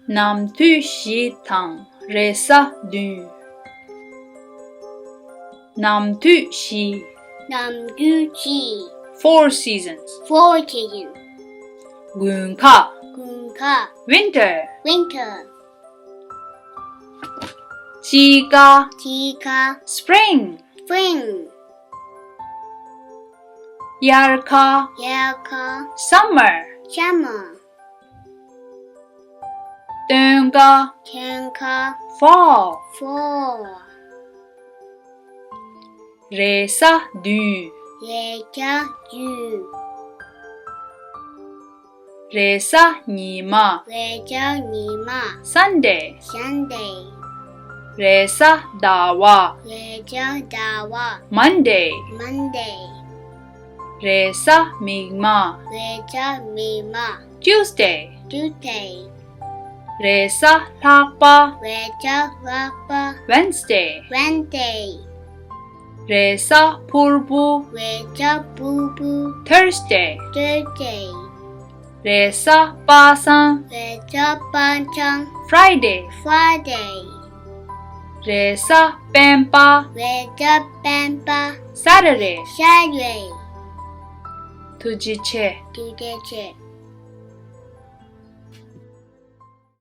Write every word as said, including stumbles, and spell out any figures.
ནམ་དུས་བཞི་དང་རེས་གཟའ་བདུན། ནམ་དུས་བཞི། ནམ་དུས་བཞི། Four seasons. Four seasons. དགུན་ཁ། དགུན་ཁ། Winter. Winter. དཔྱིད་ཀ། དཔྱིད་ཀ། Spring. Spring. དབྱར་ཁ། དབྱར་ཁ། Summer. Summer. སྟོན་ཁ། སྟོན་ཁ། Fall. Fall. རེས་གཟའ་བདུན། རེས་གཟའ་བདུན། རེས་གཟའ་ཉི་མ། རེས་གཟའ་ཉི་མ། Sunday. Sunday. རེས་གཟའ་ཟླ་བ། རེས་གཟའ་ཟླ་བ། Monday. Monday. རེས་གཟའ་མིག་དམར། རེས་གཟའ་མིག་དམར། Tuesday. Tuesday. རེས་གཟའ་ལྷག་པ། རེས་གཟའ་ལྷག་པ། Wednesday. Wednesday. རེས་གཟའ་ཕུར་བུ། རེས་གཟའ་ཕུར་བུ། Thursday. Thursday. རེས་གཟའ་པ་སངས། རེས་གཟའ་པ་སངས། Friday. Friday. རེས་གཟའ་སྤེན་པ། རེས་གཟའ་སྤེན་པ། Saturday. Saturday. ཐུགས་རྗེ་ཆེ། ཐུགས་རྗེ་ཆེ།